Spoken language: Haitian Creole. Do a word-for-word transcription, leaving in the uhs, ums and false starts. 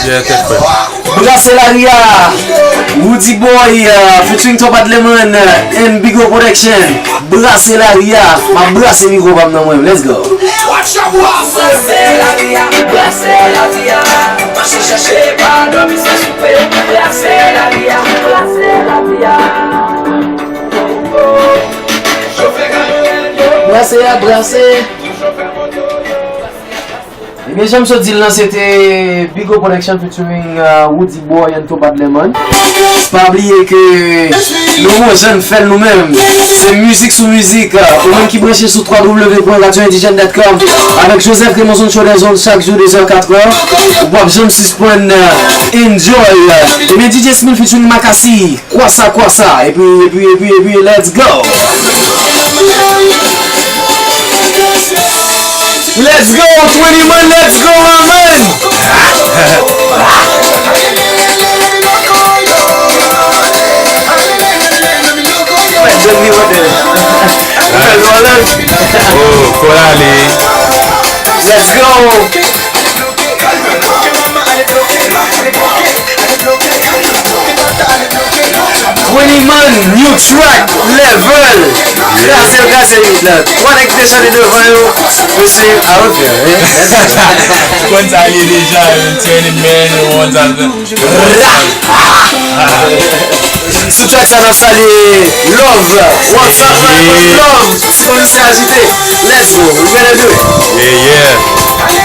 Yeah, tèt frè. Brase lari a, Roody Boy, uh, featuring Top Bad Lemon, uh, and Bigo Production. Brase lari a, m ap brase mikwo pa m nan mwen. Let's go. Brase lari a, brase lari a. Mache chèche pa dòmi san soupe. Brase lari a, brase lari a. Brase a, brase. Ebyen, jan m sot di l lan, se te Bigo Production featuring, uh, Roody Boy and Top Bad Lemon. Pa bliye ke nou gon jan n fè l nou menm. Se mizik sou mizik. Ou menm ki branche sou w w w point radio indigène dot com avèk Joseph Clemenson Show des ondes chak jou de zè a katrè, ou p ap janm sispann, uh, enjoy. Ebyen, D J Smil featuring Makasi. Kwasa, kwasa, epi, epi, epi, epi, let's go! Let's go, Twenty Man, let's go, my man! John Lee Water. John Lee Water. Oh, fò l ale. Let's go! Twenty Man, new track, level. Kraze l, kraze l, la. Twa nèg ki te chante devan yo, mesye, a, ok. Ou konn sa l ye deja, Twenty Man, ou konn sa l ye. Sou track sa, n ap salye Love, what's up, my man? Love, ti komisè ajite. Let's go, we gonna do it. Yeah, yeah.